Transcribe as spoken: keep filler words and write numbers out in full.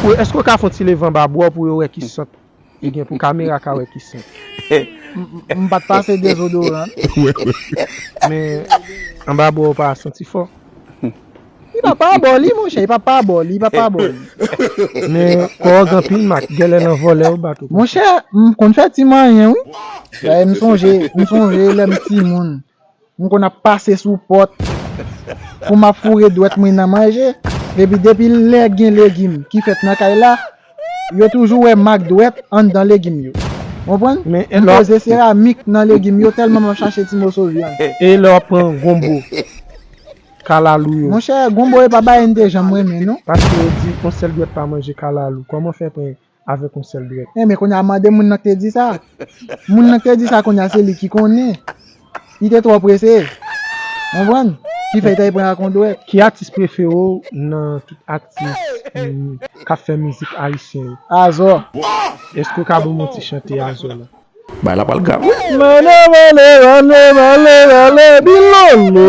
Èske w ka fè yon ti leve anba bra w pou yo wè ki sant li gen, pou kamera ka wè ki sant? M, m, m pa t pase dezodoran. Men, anba bra w pa santi fò. Li pa pa bò li, monchè, li pa pa bò li, li pa pa bò li. Men, kò w gen anpil mak, genlè nan vòlè yo bat ou. Monchè, m konn fè ti manyen, wi. Dayè, m sonje, m sonje lè m timoun. M konn ap pase sou pòt pou m ap foure dwèt mwen nan manje. Epi depi lè gen legim ki fèt nan kay la, yo toujou wè mak dwèt anndan legim yo. Konprann? Men, e M lè w poze seramik nan legim yo tèlman m ap chache ti moso vyann. E lè w ap pran gonbo, kalalou yo? Monchè, gonbo e pa bagay m te janm renmen, non. Paske yo di, yon sèl dwèt pa manje kalalou. Kòman fè pran avèk yon sèl dwèt? Enben, kounye a mande moun nan k te di sa. Moun nan k te di sa kounye a se li ki konnen. Li te twò prese. Konprann? Ki fè li t al pran ak yon dwèt. Ki atis prefere w nan tout atis, mm, k ap fè mizik ayisyen yo? Azò. Èske w ka ban m yon ti chante Azò la? Bay la pral grav wi. Mande, mande, mande, mande, mande, bilolo.